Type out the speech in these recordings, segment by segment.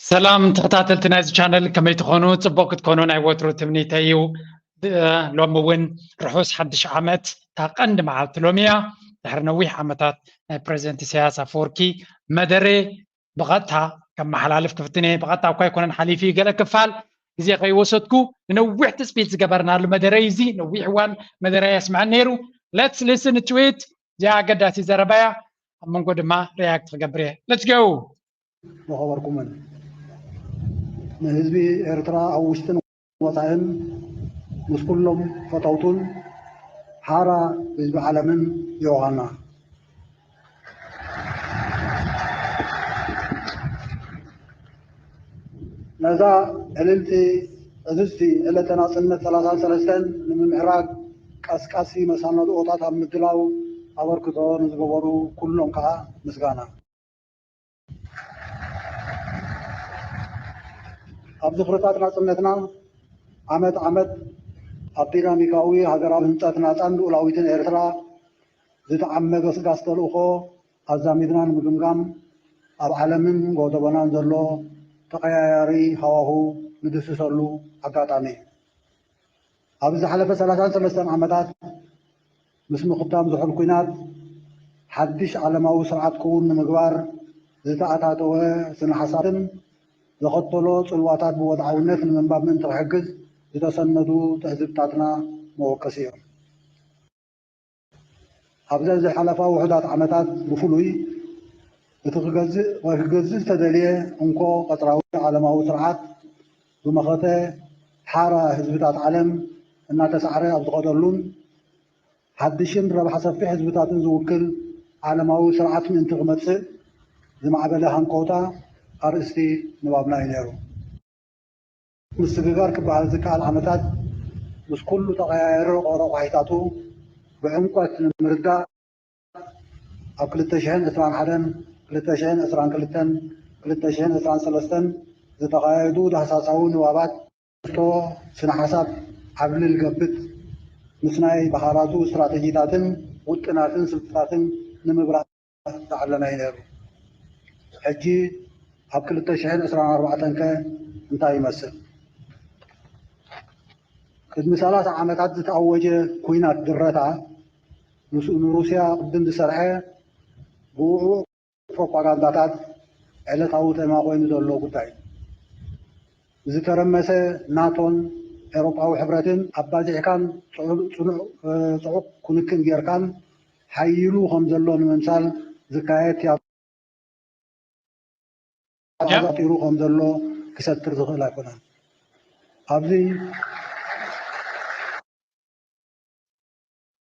ሰላም ተኸታተልቲ ናይዚ ቻነል፣ ከመይ ትኾኑ? ጽቡቕ ክትኮኑ ናይ ወትሩ ትምኒተይ እዩ። ብ-፣ ሎሚ እውን ርሑስ ሓድሽ ዓመት። እታ ቀንዲ መዓልቲ ሎሚ እያ። ድሕሪ ነዊሕ ዓመታት ናይ ፕረዚደንት ኢሳያስ ኣፈወርቂ መደረ ብቐጥታ ከመሓላልፍ ክፍትን እየ። ብቐጥታ እኳ ኣይኮነን ሓሊፉ፣ ገለ ክፋል ግዜ ከይወሰድኩ ንነዊሕ ትጽቢት ዝገበርናሉ መደረ እዩ። እዚ ነዊሕ እዋን መደረ የስምዐን ነይሩ። Let's listen to it። እዚኣ ኣገዳሲ ዘረባ እያ። ኣብ መንጎ ድማ ሪያክት ክገብር እየ። Let's go። ዝኸበርኩምን ንህዝቢ ኤርትራ ኣብ ውሽጥን ወጻእን ምስ ኩሎም ፈተውቱን ሓራ ህዝቢ ዓለምን ዮሃና። ነዛ ዕልልቲ ዕዝዝቲ ዕለተ ናጽነት ሰላሳን ሰለስተን ንምምዕራግ ቀስቃሲ መሳነድኦታት ኣብ ምድላው ኣበርክቶ ንዝገበሩ ኩሎም ከኣ ምስጋና። ኣብ ዝኽርታት ናጽነትና ዓመት ዓመት ኣብ ዲናሚካዊ ሃገራዊ ህንጸት ናጻን ልኡላዊትን ኤርትራ ዝተዓመ ገስጋስ ተልእኾ ኣዛሚድና ንምግምጋም ኣብ ዓለምን ጎደቦናን ዘሎ ተቐያያሪ ሃዋሁ ንድህስሰሉ ኣጋጣሚ እዩ። ኣብ ዝሓለፈ ሰላሳን ሰለስተን ዓመታት ምስ ምኽታም ዝሑል ኲናት ሓድሽ ዓለማዊ ስርዓት ክውን ንምግባር ዝተኣታተወ ስነ ሓሳብን ዘኸተሎ ጽልዋታት ብወድዓውነት ንምንባብ ምእንቲ ክሕግዝ ዝተሰነዱ ትዕዝብታትና መወከሲ እዮም። ኣብዘን ዝሓለፋ ውሑዳት ዓመታት ብፍሉይ እቲ ክገዝእ ወይ ክገዝእ ዝተደልየ እንኮ ቀጽራዊ ዓለማዊ ስርዓት ብመኸተ ሓራ ህዝብታት ዓለም እናተሳዕረ ኣብ ዝኸደሉን ሓድሽን ረብሓ ሰፊሕ ህዝብታትን ዝውክል ዓለማዊ ስርዓት ምእንቲ ክመጽእ ዝማዕበለ ሃንቀውታ ኣርእስቲ ንባብና እዩ ነይሩ። ምስግጋር ክበሃል ዝከኣል ዓመታት ምስ ኩሉ ተቐያየሪ ረቋሒታቱ ብዕምቆት ንምርዳእ ኣብ ክልተ ሽሕን ዕስራን ሓደን፣ ክልተ ሽሕን ዕስራን ክልተን፣ ክልተ ሽሕን ዕስራን ሰለስተን ዝተኻየዱ ዳህሳሳዊ ንባባት ንእሽቶ ስነ ሓሳብ ዓብልል ገብት ምስ ናይ ብሃራቱ ስትራተጂታትን ውጥናትን ስልትታትን ንምብራቕ ዝዓለመ እዩ ነይሩ። ሕጂ ኣብ ክልተ ሽሕን ዕስራን ኣርባዕተን ከ እንታይ ይመስል? ቅድሚ ሰላሳ ዓመታት ዝተኣወጀ ኲናት ድረታ ምስ ንሩስያ ቅድም ዝሰርሐ ብውዕዉዕ ፕሮፓጋንዳታት ዕለታዊ ቴማ ኮይኑ ዘሎ ጉዳይ እዩ። ዝተረመሰ ናቶን ኤውሮጳዊ ሕብረትን ኣባዚሕካን ጽዑ-፣ ጽኑዕ፣ እ፣ ጽዑቕ ክንክን ጌርካን ሓይሉ ከም ዘሎ ንምምሳል ዝካየድ ያ-፣ ያ። ኣዛጢሩ ከም ዘሎ ክሰትር ዝኽእል ኣይኮነን። ኣብዚ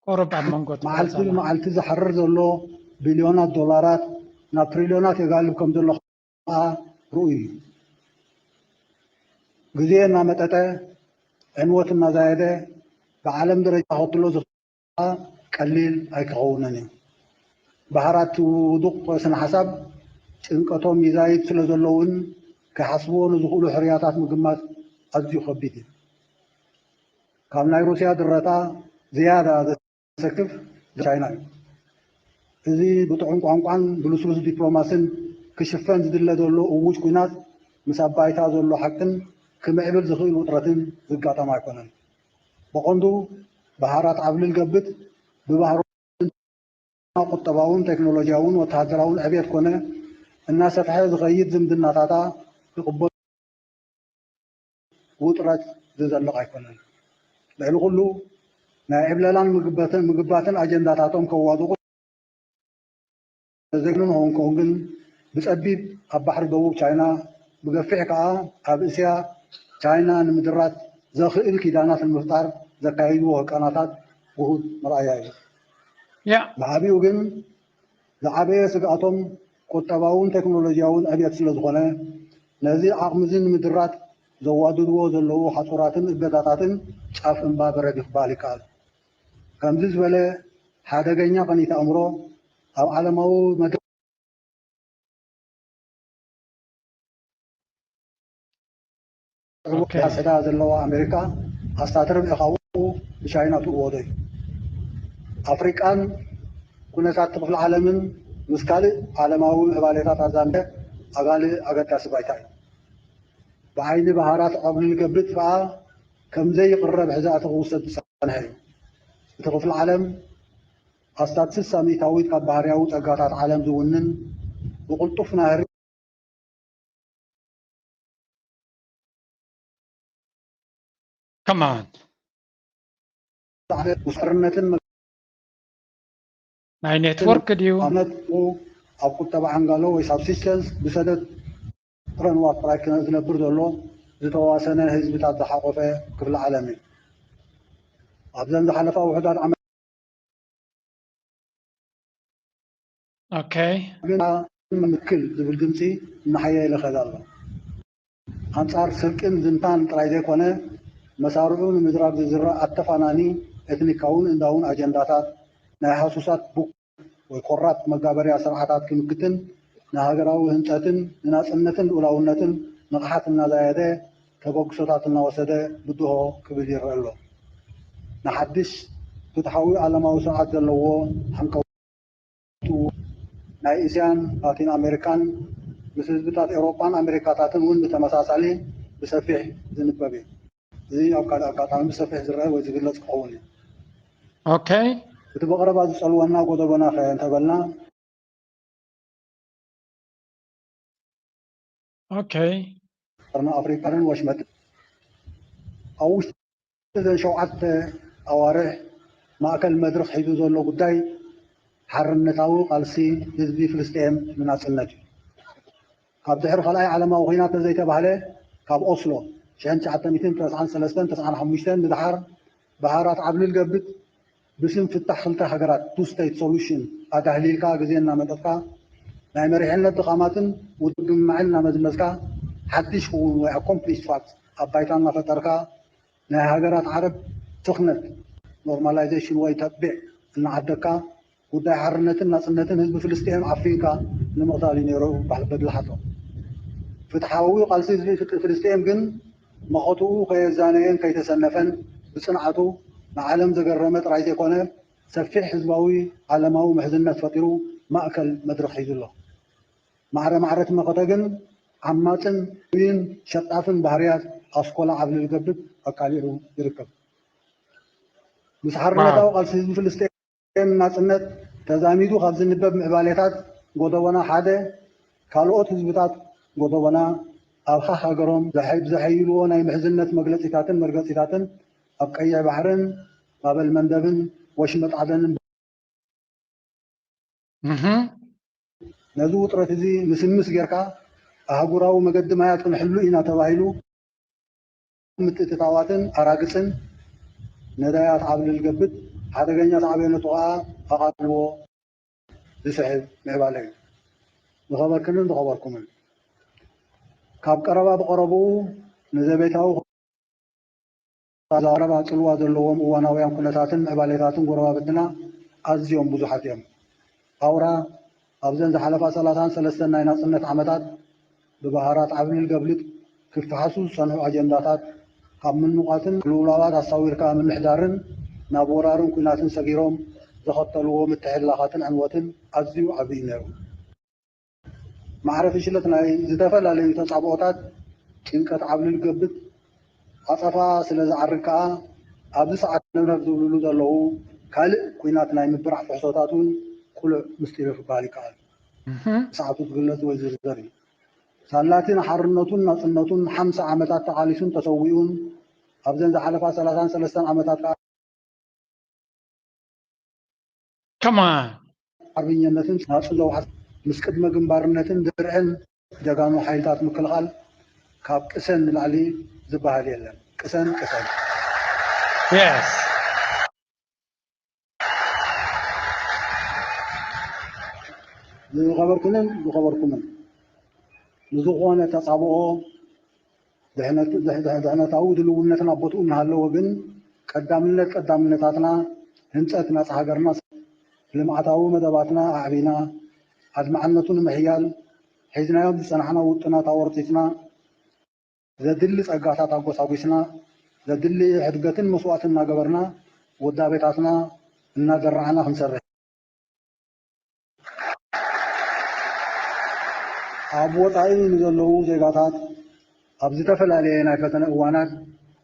ቁሩብ ኣብ መንጎ መዓልቲ ትገልጾ ኣለኻ። ብመዓልቲ ዝሓርር ዘሎ ቢልዮናት ዶላራት ናብ ትሪልዮናት የጋልብ ከም ዘሎ ከኣ ርኡይ እዩ። ግዜ እናመጠጠ፣ ዕንወት እናዛየደ፣ ብዓለም ደረጃ ከኽትሎ ዝኽእል ከኣ ቀሊል ኣይክኸውንን እዩ። ባሕራት ውዱቕ ስነ ሓሳብ ጭንቀቶም ይዛይድ ስለ ዘለውን ክሓስብዎ ንዝኽእሉ ሕርያታት ምግማት ኣዝዩ ከቢድ እዩ። ካብ ናይ ሩስያ ድረታ ዝያዳ ዘሰክፍ ቻይና እዩ። እዚ ብጥዑም ቋንቋን ብልስሉስ ዲፕሎማስን ክሽፈን ዝድለ ዘሎ እዉጅ ኲናት ምስ ኣብ ባይታ ዘሎ ሓቅን ክምዕብል ዝኽእል ውጥረትን ዝጋጠም ኣይኮነን። ብቐንዱ ባሕራት ዓብልል ገብት ብባህሮም ቁጠባውን ቴክኖሎጂያውን ወተሃደራውን ዕብየት ኮነ እናሰፍሐ ዝኸይድ ዝምድናታታ ክቕበሉ ውጥረት ዝዘልቕ ኣይኮነን። ልዕሊ ኩሉ ናይ ዕብለላን ምግበትን፣ ምግባትን ኣጀንዳታቶም ከዋድቑ ዘግንን ሆንግ ኮንግን ብጸቢብ ኣብ ባሕሪ ደቡብ ቻይና፣ ብገፊሕ ከኣ ኣብ እስያ ቻይና ንምድራት ዘኽእል ኪዳናት ንምፍጣር ዘካይድዎ ህቃናታት ግሁድ መርኣያ እዩ። ያ። ብዓቢኡ ግን ዝዓበየ ስግኣቶም ቁጠባውን ቴክኖሎጂያውን ዕብየት ስለ ዝኾነ፣ ነዚ ዓቕሚ እዚ ንምድራት ዘዋድድዎ ዘለዉ ሓጹራትን እገዳታትን ጫፍ እምባ በረድ እዩ ክበሃል ይከኣል። ከምዚ ዝበለ ሓደገኛ ቅኒት ኣእምሮ ኣብ ዓለማዊ መድረኽ ኦኬ። ዕዳ ዘለዋ ኣሜሪካ ኣስታት ርብዒ ካብኡ ብቻይና ትእወዶ እዩ። ኣፍሪቃን ኩነታት ክፍለ ዓለምን ምስ ካልእ ዓለማዊ ምዕባሌታት ኣዛምደ ኣጋልእ ኣገዳሲ ባይታ እዩ። ብዓይኒ ባህራት ዓብሉል ገብጥ ከኣ ከም ዘይቕረብ ሕዛእቲ ክውሰድ ዝጸንሐ እዩ። እቲ ክፍለ ዓለም ኣስታት ስሳ ሚእታዊት ካብ ባህርያዊ ጸጋታት ዓለም ዝውንን ብቕልጡፍ ናህሪ Come on. ውስርነትን ናይ ኔትወርክ ድዩ? ኣመት ኣብ ቁጠባ ዓንጋሎ ወይ ሳብሲስተንስ ብሰደድ ጥረ ንዋት ጥራይ ክነ- ዝነብር ዘሎ ዝተዋሰነ ህዝብታት ዝሓቆፈ ክፍለ ዓለም እዩ። ኣብዘን ዝሓለፋ ውሑዳት ዓመት Okay. ግን ምክል ዝብል ድምፂ እናሓየለ ይኸድ ኣሎ። ኣንጻር ስርቅን ዝምታን ጥራይ ዘይኮነ መሳርዑ ንምዝራብ ዝዝራእ ኣተፋናኒ ኤትኒካውን እንዳውን ኣጀንዳታት ናይ ሃሱሳት ቡክ ወይ ኮራፕት መጋበርያ ስርዓታት ክምክትን ንሃገራዊ ህንጸትን ንናጽነትን ልኡላውነትን ንቕሓት እናዛየደ ተበግሶታት እናወሰደ ብድሆ ክብል ይረአ ኣሎ። ንሓድሽ ፍትሓዊ ዓለማዊ ስርዓት ዘለዎ ሓንቀውቱ ናይ እስያን ላቲን ኣሜሪካን ምስ ህዝብታት ኤውሮጳን ኣሜሪካታትን እውን ብተመሳሳሊ ብሰፊሕ ዝንበብ እዩ። እዚ ኣብ ካልእ ኣጋጣሚ ብሰፊሕ ዝረአ ወይ ዝግለጽ ክኸውን እዩ። Okay. እቲ ብቐረባ ዝጸልወና ጎደቦና ከ እንተበልና Okay. ቀርኒ ኣፍሪቃን ወሽመጥ ኣብ ውሽጢ እዘን ሸውዓተ ኣዋርሕ ማእከል መድረኽ ሒዙ ዘሎ ጉዳይ ሓርነታዊ ቃልሲ ህዝቢ ፍልስጤም ንናጽነት እዩ። ካብ ድሕሪ ካልኣይ ዓለማዊ ኹናት ተዘይተባህለ ካብ ኦስሎ ሽሕን ትሽዓተ ሚእትን ተስዓን ሰለስተን ተስዓን ሓሙሽተን ንደሓር ብሃራት ዓብልል ገብጥ ብስም ፍታሕ ክልተ ሃገራት two state solution ኣዳህሊልካ ግዜ እናመጠጥካ ናይ መሪሕነት ድኻማትን ውድብ ግምማዕን እናመዝመዝካ ሓድሽ ክውን ወይ accomplished fact ኣብ ባይታ እናፈጠርካ ናይ ሃገራት ዓረብ ትኽነት normalization ወይ ተጥቢዕ እናዓደግካ ጉዳይ ሓርነትን ናጽነትን ህዝቢ ፍልስጤም ዓፊንካ ንምቕታል እዩ ነይሩ በድሊ ሓቶ። ፍትሓዊ ቃልሲ ህዝቢ ፍልስጤም ግን መኸትኡ ከየዛነየን ከይተሰነፈን ብጽንዓቱ ንዓለም ዘገረመ ጥራይ ዘይኮነ ሰፊሕ ህዝባዊ ዓለማዊ ምሕዝነት ፈጢሩ ማእከል መድረኽ ሒዙ ኣሎ። ማዕረ ማዕረ እቲ መኸተ ግን ዓማጽን ውይን ሸጣፍን ባህርያት ኣስኮላ ዓብልል ገብጥ ኣቃሊዑ ይርከብ። ምስ ሓርነታዊ ቃልሲ ህዝቢ ፍልስጤም ናጽነት ተዛሚዱ ካብ ዝንበብ ምዕባሌታት ጎደቦና ሓደ ካልኦት ህዝብታት ጎደቦና ኣብ ሃህ ሃገሮም ዘሐይልዎ ናይ ምሕዝነት መግለጺታትን መርገጺታትን ኣብ ቀይሕ ባሕርን ባበል መንደብን ወሽመጥ ዓደንን ነዚ ውጥረት እዚ ምስምስ ጌርካ ኣህጉራዊ መገዲ ማያት ክንሕሉ ኢና ተባሂሉ ምትእትታዋትን ኣራግጽን ነዳያት ዓብልል ገብጥ ሓደገኛ ሳዕቤነቱ ከኣ ኣቓልቦ ዝስሕብ ምዕባለ እዩ። ዝኸበርክንን ዝኸበርኩምን ካብ ቀረባ ብቐረብኡ ንዘቤታዊ ዘረባ ጽልዋ ዘለዎም እዋናውያን ኩነታትን ምዕባሌታትን ጎረባብትና ኣዝዮም ብዙሓት እዮም። ኣውራ ኣብዘን ዝሓለፋ ሰላሳን ሰለስተን ናይ ናጽነት ዓመታት ብባህራት ዓብልል ገብልጥ ክፈሓሱ ዝጸንሑ ኣጀንዳታት ካብ ምንቋትን ቅልውላዋት ኣሳዊርካ ምምሕዳርን ናብ ወራርን ኲናትን ሰጊሮም ዘኸተልዎ ምትሕልላኻትን ዕንወትን ኣዝዩ ዓቢ እዩ ነይሩ። ማዕረ ፍሽለት ናይ ዝተፈላለዩ ተጻብኦታት ጭንቀት ዓብልል ገብጥ ዓጸፋ ስለ ዝዓርግ ከኣ ኣብዚ ሰዓት ንብረት ዝብልሉ ዘለዉ ካልእ ኲናት ናይ ምብራዕ ፍሕሶታት እውን ቅሉዕ ምስጢር እዩ ክበሃል ይከኣል። ብሰዓቱ ዝግለጽ ወይ ዝርዘር እዩ። ሳላቲ ንሓርነቱን ናጽነቱን ሓምሳ ዓመታት ተቓሊሱን ተሰዊኡን ኣብዘን ዝሓለፋ ሰላሳን ሰለስተን ዓመታት ከኣ Come on. ሓርበኛነትን ናጽን ዘውሓስ ምስ ቅድመ ግንባርነትን ድርዕን ጀጋኑ ሓይልታት ምክልኻል ካብ ቅሰን ንላዕሊ ዝበሃል የለን። ቅሰን ቅሰን። Yes. ዝኸበርኩንን ዝኸበርኩምን ንዝኾነ ተጻብኦ ድሕነታዊ ድልውነትና ቦትኡ እናሃለወ ግን ቀዳምነት ቀዳምነታትና ህንፀት ናፃ ሃገርና ልምዓታዊ መደባትና ኣዕቢና ኣድማዕነቱ ንምሕያል ሒዝናዮም ዝፀናሕና ውጥናት ኣወርፂፅና ዘድሊ ፀጋታት ኣጎሳጒስና ዘድሊ ሕድገትን መስዋእትን እናገበርና ውዳቤታትና እናደራዕና ክንሰርሕ ኣብ ወፃኢ ንዘለዉ ዜጋታት ኣብ ዝተፈላለየ ናይ ፈተነ እዋናት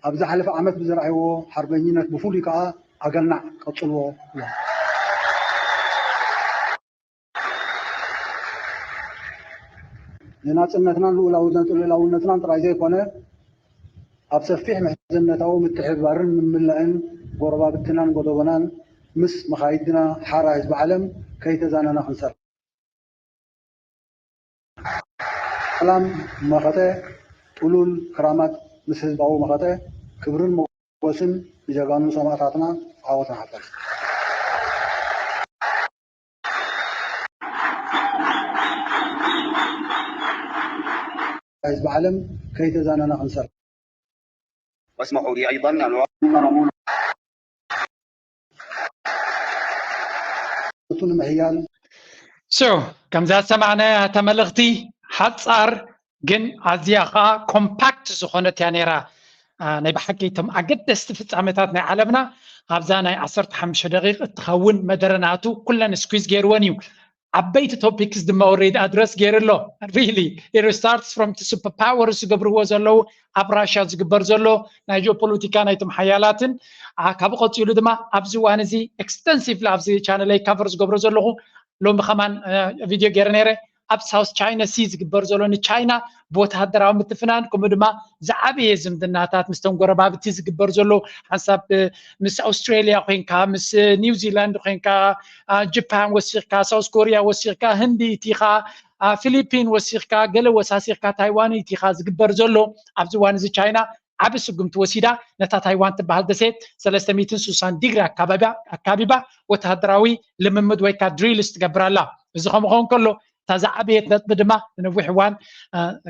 ኣብ ዝሓለፈ ዓመት ብዝረኣይዎ ሓርበኝነት ብፍሉይ ከኣ ኣገናዕ ቀጽልዎ። ንናጽነትናን ልኡላውነትናን ጥራይ ዘይኮነ ኣብ ሰፊሕ ምሕዝነታዊ ምትሕብባርን ምምላእን ጎረባብትናን ጎደቦናን ምስ መኻይድና ሓራ ህዝቢ ዓለም ከይተዛነና ክንሰርሕ። ሰላም መኸተ ጥሉል ክራማት ምስ ህዝባዊ መኸተ ክብርን ሞጎስን ንጀጋኑ ሰማእታትና። ዓወት ንሓፋሽ። ህዝቢ ዓለም ከይተዛነና ክንሰርሕ። واسمحوا لي أيضا أن እቱ ንምሕያል So ከምዛ ዝሰማዕናያ እታ መልእኽቲ ሓጻር ግን ኣዝያ ከዓ ኮምፓክት ዝኾነት እያ ነይራ። ናይ ብሓቂ እቶም ኣገደስቲ ፍጻሜታት ናይ ዓለምና ኣብዛ ናይ ዓሰርተ ሓሙሽተ ደቂቕ እትኸውን መደረ ናቱ ኩለን ስኩዝ ገይርወን እዩ። ዓበይቲ ቶፒክስ ድማ ኦልሬዲ ኣድረስ ገይሩ ኣሎ። Really it starts from super ፓወር ዝገብርዎ ዘለዉ ኣብ ራሽያ ዝግበር ዘሎ ናይ ጂኦፖለቲካ ናይቶም ሓያላትን ካብኡ ቀፂሉ ድማ ኣብዚ እዋን እዚ ኤክስተንሲቭሊ ኣብዚ ቻነለይ ካቨር ዝገብሮ ዘለኹ ሎሚ ከማን ቪድዮ ገይረ ነይረ ኣብ ሳውስ ቻይና ሲ ዝግበር ዘሎ ንቻይና ብወተሃደራዊ ምትፍናን ከምኡ ድማ ዝዓበየ ዝምድናታት ምስተን ጎረባብቲ ዝግበር ዘሎ ሓንሳብ ምስ ኣውስትራሊያ ኮይንካ ምስ ኒውዚላንድ ኮይንካ ጅፓን ወሲኽካ ሳውስ ኮሪያ ወሲኽካ ህንዲ ኢቲኻ ፊሊፒን ወሲኽካ ገለ ወሳሲኽካ ታይዋን ኢቲኻ ዝግበር ዘሎ ኣብዚ እዋን እዚ ቻይና ዓቢ ስጉምቲ ወሲዳ ነታ ታይዋን ትበሃል ደሴት ሰለስተ ሚእትን ስሳን ዲግሪ ኣካቢባ ወተሃደራዊ ልምምድ ወይ ከዓ ድሪልስ ትገብር ኣላ። እዚ ከምኡ ከውን ከሎ እታ ዝዓበየት ነጥቢ ድማ ንነዊሕ እዋን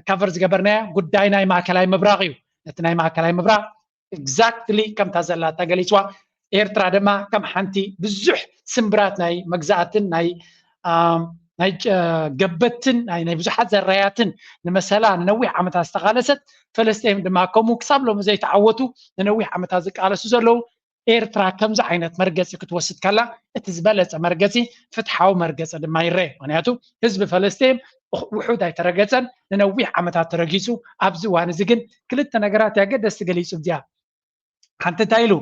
ካቨር ዝገበርናያ ጉዳይ ናይ ማእከላይ ምብራቕ እዩ። ነቲ ናይ ማእከላይ ምብራቕ ኤግዛክትሊ ከምታ ዘላ ተገሊፅዋ ኤርትራ ድማ ከም ሓንቲ ብዙሕ ስምብራት ናይ መግዛእትን ናይ ናይ ገበትን ናይ ብዙሓት ዘራያትን ንመሰላ ንነዊሕ ዓመታት ዝተቃለሰት ፈለስጤም ድማ ከምኡ ክሳብ ሎሚ ዘይተዓወቱ ንነዊሕ ዓመታት ዝቃለሱ ዘለዉ ኤርትራ ከምዚ ዓይነት መርገፂ ክትወስድ ከላ እቲ ዝበለፀ መርገፂ ፍትሓዊ መርገፂ ድማ ይረአ። ምክንያቱ ህዝቢ ፈለስጤም ውሑድ ኣይተረገፀን፣ ንነዊሕ ዓመታት ተረጊፁ ኣብዚ እዋን እዚ ግን ክልተ ነገራት ኣገደስቲ ገሊፁ እዚኣ ሓንቲ እንታይ ኢሉ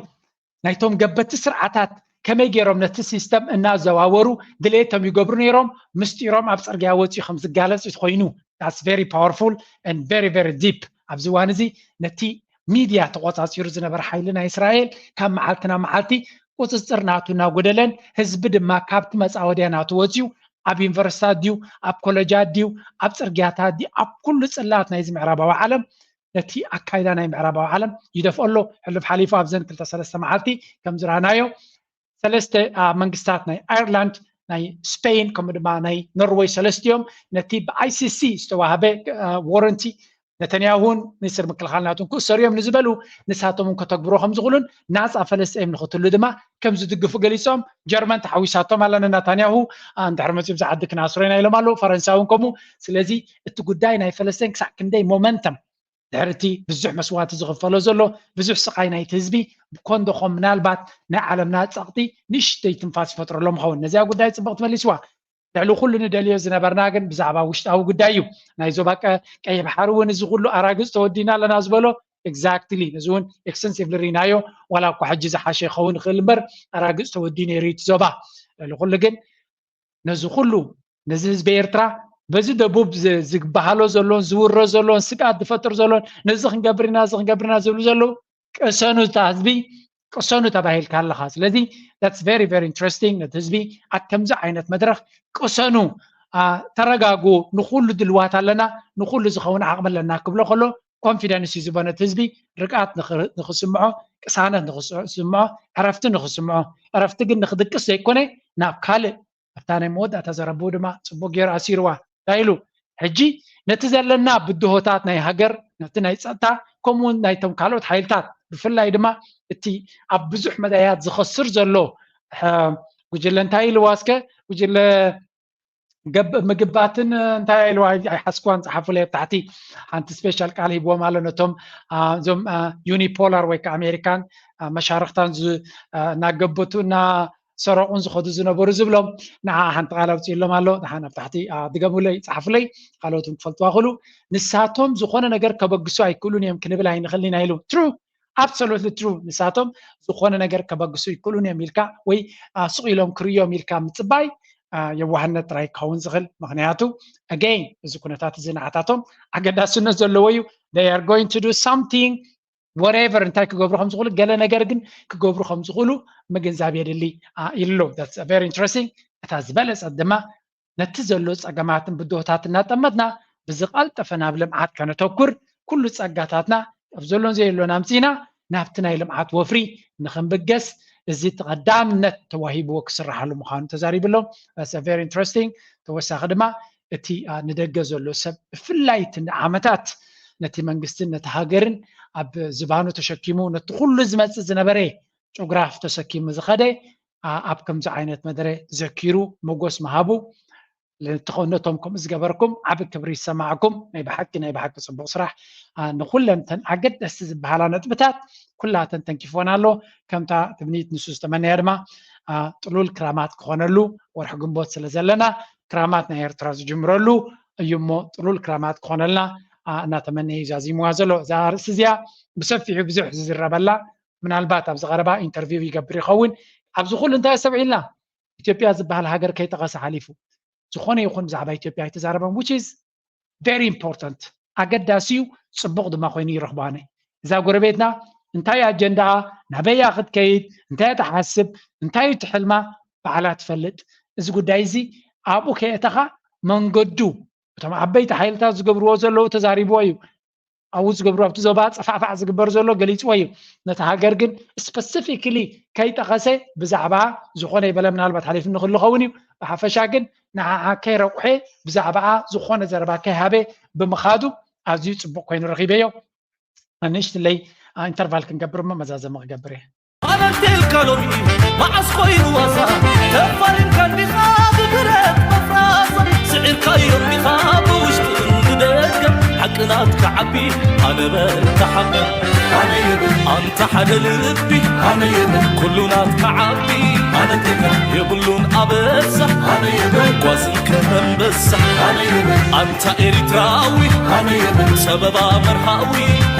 ናይቶም ገበቲ ስርዓታት ከመይ ገይሮም ነቲ ሲስተም እናዘዋወሩ ድሌቶም ይገብሩ ነይሮም ምስጢሮም ኣብ ፅርግያ ወፂኡ ከም ዝጋለፅ ኮይኑ that's very powerful and very very deep ኣብዚ እዋን እዚ ነቲ ሚድያ ተቆፃፂሩ ዝነበረ ሓይሊ ናይ እስራኤል ካብ መዓልቲ ናብ መዓልቲ ቁፅፅር ናቱ እናጎደለን ህዝቢ ድማ ካብቲ መፃወድያ ናቱ ወፂኡ ኣብ ዩኒቨርሲታት ድዩ ኣብ ኮለጃት ድዩ ኣብ ፅርግያታት ድዩ ኣብ ኩሉ ፅላት ናይዚ ምዕራባዊ ዓለም ነቲ ኣካይዳ ናይ ምዕራባዊ ዓለም ይደፍኦ ኣሎ። ሕሉፍ ሓሊፉ ኣብዘን ክልተ ሰለስተ መዓልቲ ከም ዝረኣናዮ ሰለስተ መንግስታት ናይ ኣየርላንድ ናይ ስፔን ከምኡ ድማ ናይ ኖርወይ ሰለስቲኦም ነቲ ብኣይሲሲ ዝተዋህበ ወረንቲ ነተንያሁን ሚኒስትር ምክልኻል ናቱን ክእሰሩ እዮም ንዝበሉ ንሳቶም እውን ከተግብሮ ከም ዝኽእሉን ናፃ ፈለስጤም ንክትህሉ ድማ ከም ዝድግፉ ገሊፆም። ጀርመን ተሓዊሳቶም ኣላ ንናታንያሁ እንድሕር መፂኡ ብዛ ዓዲ ክናስሮ ኢና ኢሎም ኣለዉ። ፈረንሳ እውን ከምኡ። ስለዚ እቲ ጉዳይ ናይ ፈለስጤን ክሳዕ ክንደይ ሞመንተም ድሕሪ እቲ ብዙሕ መስዋእቲ ዝኽፈሎ ዘሎ ብዙሕ ስቓይ ናይቲ ህዝቢ ብኮንዶኾም ምናልባት ናይ ዓለምና ፀቕጢ ንእሽተይ ትንፋስ ይፈጥረሎም ይኸውን። ነዚኣ ጉዳይ ፅቡቕ ትመሊስዋ። ልዕሊ ኩሉ ንደልዮ ዝነበርና ግን ብዛዕባ ውሽጣዊ ጉዳይ እዩ። ናይ ዞባ ቀይሕ ባሕሪ እውን እዚ ኩሉ ኣራግፅ ተወዲና ኣለና ዝበሎ ኤግዛክትሊ ነዚ እውን ኤክስተንሲቭሊ ርኢናዮ። ዋላ እኳ ሕጂ ዝሓሸ ይኸውን ይኽእል እምበር ኣራግፅ ተወዲኡ ነይሩ እዩ እቲ ዞባ። ልዕሊ ኩሉ ግን ነዚ ኩሉ ነዚ ህዝቢ ኤርትራ በዚ ደቡብ ዝበሃሎ ዘሎን ዝውረ ዘሎን ስግኣት ዝፈጥር ዘሎን ነዚ ክንገብር ኢና እዚ ክንገብር ኢና ዝብሉ ዘለዉ ቅሰኑ እታ ህዝቢ ቅሰኑ ተባሂልካ ኣለኻ። ስለዚ that's very very interesting ነቲ ህዝቢ ኣብ ከምዚ ዓይነት መድረኽ ቅሰኑ ተረጋጉ ንኩሉ ድልዋት ኣለና ንኩሉ ዝኸውን ዓቕሚ ኣለና ክብሎ ከሎ ኮንፊደንስ እዩ ዝቦ ነቲ ህዝቢ ርግኣት ንክስምዖ ቅሳነት ንክስምዖ ዕረፍቲ ንክስምዖ ዕረፍቲ ግን ንክድቅስ ዘይኮነ ናብ ካልእ ኣብታ ናይ መወዳእታ ዘረብኡ ድማ ፅቡቅ ገይሩ ኣሲርዋ እንታይ ኢሉ ሕጂ ነቲ ዘለና ብድሆታት ናይ ሃገር ነቲ ናይ ፀጥታ ከምኡውን ናይቶም ካልኦት ሓይልታት ብፍላይ ድማ እቲ ኣብ ብዙሕ መዳያት ዝኸስር ዘሎ ጉጅለ እንታይ ኢልዋ እስከ ጉጅለ ምግባትን እንታይ ኢልዋ ኣይሓስኳን ፀሓፉለይ ኣብ ታሕቲ ሓንቲ ስፔሻል ቃል ሂብዎም ኣሎ ነቶም እዞም ዩኒፖላር ወይ ከዓ ኣሜሪካን መሻርክታን እናገበቱ እና ዝሰረቑን ዝኸዱ ዝነበሩ ዝብሎም ንዓ ሓንቲ ቃል ኣውፅእሎም ኣሎ። ደሓን ኣብ ታሕቲ ድገሙለይ፣ ፀሓፉለይ፣ ካልኦት እውን ክፈልጥዋ ክእሉ። ንሳቶም ዝኾነ ነገር ከበግሱ ኣይክእሉን እዮም ክንብል ኣይንኽእልን ኢና ኢሉ። True, absolutely true። ንሳቶም ዝኾነ ነገር ከበግሱ ኣይክእሉን እዮም ኢልካ ወይ ስቕ ኢሎም ክርእዮም ኢልካ ምፅባይ የዋህነት ጥራይ ክኸውን ዝኽእል። ምኽንያቱ again እዚ ኩነታት እዚ ንዓታቶም ኣገዳስነት ዘለዎ እዩ። They are going to do something, whatever፣ እንታይ ክገብሩ ከም ዝኽእሉ፣ ገለ ነገር ግን ክገብሩ ከም ዝኽእሉ ምግንዛብ የድሊ ኢሉ። That's very interesting። እታ ዝበለጸት ድማ ነቲ ዘሎ ጸገማትን ብድሆታት እናጠመትና ብዝቐልጠፈ ናብ ልምዓት ከነተኩር፣ ኩሉ ጸጋታትና ኣብ ዘሎን ዘየሎን ኣምጺእና ናብቲ ናይ ልምዓት ወፍሪ ንኽንብገስ እዚ ቀዳምነት ተዋሂብዎ ክስራሓሉ ምዃኑ ተዛሪቡ ኣሎ። That's very interesting። ተወሳኺ ድማ እቲ ንደገ ዘሎ ሰብ ብፍላይ እቲ ንዓመታት ነቲ መንግስትን ነቲ ሃገርን ኣብ ዝባኑ ተሸኪሙ ነቲ ኩሉ ዝመጽእ ዝነበረ ጭጉራፍ ተሰኪሙ ዝኸደ ኣብ ከምዚ ዓይነት መደረ ዘኪሩ መጎስ ምሃቡ ነቶም ከምኡ ዝገበርኩም ዓቢ ክብሪ ይሰማዕኩም። ናይ ብሓቂ ናይ ብሓቂ ጽቡቕ ስራሕ። ንኩለን ተን ኣገደስቲ ዝበሃላ ነጥብታት ኩላተን ተንኪፎን ኣሎ። ከምታ ትምኒት ንሱ ዝተመነያ ድማ ጥሉል ክራማት ክኾነሉ ወርሒ ግንቦት ስለ ዘለና ክራማት ናይ ኤርትራ ዝጅምረሉ እዩ እሞ ጥሉል ክራማት ክኾነልና እናተመነየ እዩ ዛዚምዋ ዘሎ። እዛ ርእሲ እዚኣ ብሰፊሑ ብዙሕ ዝዝረበላ፣ ምናልባት ኣብዚ ቀረባ ኢንተርቪው ይገብር ይኸውን። ኣብዚ ኩሉ እንታይ ኣስተውዒልና? ኢትዮጵያ ዝበሃል ሃገር ከይጠቐሰ ሓሊፉ ዝኾነ ይኹን ብዛዕባ ኢትዮጵያ ኣይተዛረበን፣ which is very important፣ ኣገዳሲ እዩ፣ ጽቡቕ ድማ ኮይኑ ይረኽቦ። ኣነ እዛ ጎረቤትና እንታይ ኣጀንዳኣ፣ ናበያ ክትከይድ፣ እንታይ ትሓስብ፣ እንታይ እዩ ትሕልማ ባዕላ ትፈልጥ። እዚ ጉዳይ እዚ ኣብኡ ከየእተኻ መንገዱ እቶም ዓበይቲ ሓይልታት ዝገብርዎ ዘለዉ ተዛሪብዎ እዩ። ኣብኡ ዝገብሩ ኣብቲ ዞባ ጸፋዕፋዕ ዝግበር ዘሎ ገሊፅዎ እዩ። ነቲ ሃገር ግን ስፐሲፊክሊ ከይጠቐሰ ብዛዕባ ዝኾነ ይበለ ምናልባት ሓሊፉ ንክሉ ኸውን እዩ። ብሓፈሻ ግን ንዓዓ ከይረቑሐ ብዛዕባኣ ዝኾነ ዘረባ ከይሃበ ብምኻዱ ኣዝዩ ፅቡቕ ኮይኑ ረኺበዮ። ንእሽትለይ ኢንተርቫል ክንገብር እሞ መዛዘሚ ክገብር እየ። ኣበርቴልካ ሎሚ መዓስ ኮይኑ ዋዛ ተፋሊምካ እንዲኻ ብብረት መፍራሳ ስዒርካዮ እንዲኻ ብውሽጥን ብደገ ሓቂ ናትካ ዓቢ ኣነ በል ተሓበ ኣነ ይብል ኣንታ ሓደ ልቢ ኣነ ይብል ኩሉ ናትካ ዓቢ ኣነ ቴካ የብሉን ኣበሳ ኣነ ይብል ጓዝን ከመንበሳ ኣነ ይብል ኣንታ ኤሪትራዊ ኣነ ይብል ጸበባ መርሃዊ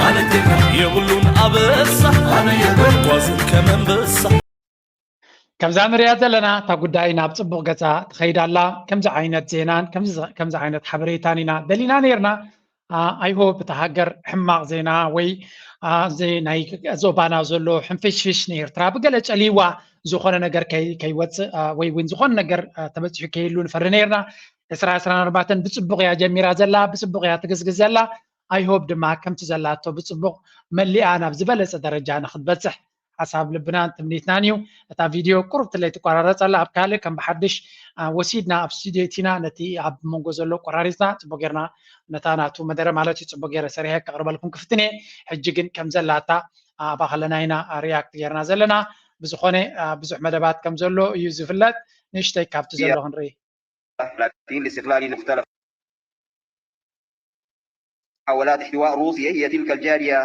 ኣነ ቴካ የብሉን ኣበሳ ኣነ ይብል ጓዝን ከመንበሳ ከምዛ ንሪኣ ዘለና እታ ጉዳይ ናብ ፅቡቕ ገፃ ትኸይድ ኣላ። ከምዚ ዓይነት ዜናን ከምዚ ዓይነት ሓበሬታን ኢና ደሊና ነይርና። I hope እታ ሃገር ሕማቕ ዜና ወይ እዚ ናይ ዞባና ዘሎ ሕንፍሽፍሽ ንኤርትራ ብገለ ጨልይዋ ዝኾነ ነገር ከይወፅእ ወይ እውን ዝኾነ ነገር ተበፂሑ ከይህሉ ንፈሪ ነይርና። ዕስራ ዕስራን ኣርባዕተን ብፅቡቕ እያ ጀሚራ ዘላ፣ ብፅቡቕ እያ ትግዝግዝ ዘላ። I hope ድማ ከምቲ ዘላቶ ብፅቡቕ መሊኣ ናብ ዝበለፀ ደረጃ ንክትበፅሕ ሓሳብ ልብናን ትምኒትናን እዩ። እታ ቪድዮ ቁሩብ ትለይ ትቆራረፅ ኣላ። ኣብ ካልእ ከም ብሓድሽ ወሲድና ኣብ ስቱድዮ እቲና ነቲ ኣብ መንጎ ዘሎ ቆራሪፅና ፅቡቅ ጌርና ነታ ናቱ መደረ ማለት እዩ ፅቡቅ ጌረ ሰሪሐ ከቅርበልኩም ክፍትን እየ። ሕጂ ግን ከም ዘላታ ኣብኣ ከለና ኢና ሪያክት ጌርና ዘለና። ብዝኾነ ብዙሕ መደባት ከም ዘሎ እዩ ዝፍለጥ። ንእሽተይ ካብቲ ዘሎ ክንርኢ። لافتين لاستقلال مختلف محاولات احتواء روسيا هي تلك الجارية،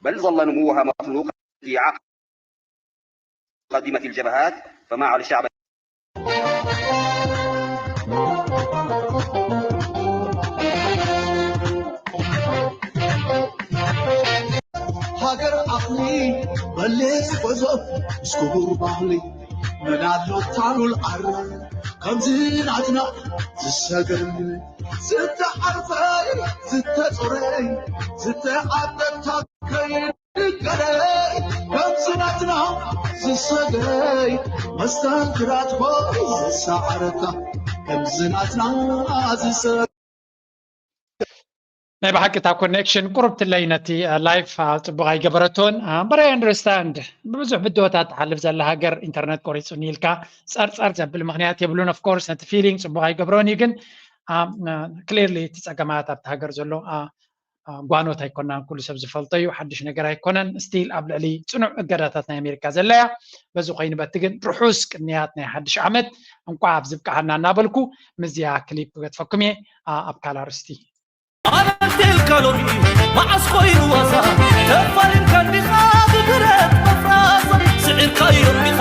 بل ظل نموها مخنوقا في عقد مقدمة الجبهات، فما على الشعب ሃገር ዓቕሊ በሌስ ጎዞ ምስ ክቡር ባህሊ መናሎ ታሉል ዓረ ከምዚ ናትና ዝሰገር ዝተዓርፈይ ዝተጾረይ ዝተዓበታ ከይንገረይ ከምዚ ናትና ዝሰገይ መስተንክራት ሆይ ዝሰዓረታ ከምዚ ናትና ዝሰ ናይ ብሓቂ እታ ኮኔክሽን ቁሩብ ትለይ ነቲ ላይፍ ጽቡቕ ኣይገበረቶን። እምበር I understand ብብዙሕ ብድሆታት ትሓልፍ ዘላ ሃገር ኢንተርነት ቆሪጹኒ ኢልካ ጸርጸር ዘብል ምኽንያት የብሉን። Of course ነቲ ፊሊንግ ጽቡቕ ኣይገብሮን እዩ፣ ግን ክሊርሊ እቲ ጸገማት ኣብቲ ሃገር ዘሎ ጓኖት ኣይኮናን፣ ኩሉ ሰብ ዝፈልጦ እዩ፣ ሓድሽ ነገር ኣይኮነን። ስቲል ኣብ ልዕሊ ጽኑዕ እገዳታት ናይ ኣሜሪካ ዘለያ በዚ ኮይኑ በቲ ግን ርሑስ ቅንያት ናይ ሓድሽ ዓመት እንቋዕ ኣብዚ ብቅዓና እናበልኩ ምስዚኣ ክሊፕ ክገድፈኩም እየ። ኣብ ካልእ ኣርእስቲ። ኣበርቴልካ ሎሚ መዓስ ኮይኑ ዋዛ ተፋሊምካ እንዲኻ ብብረት መፍራሳ ስዒርካዮ እንዲኻ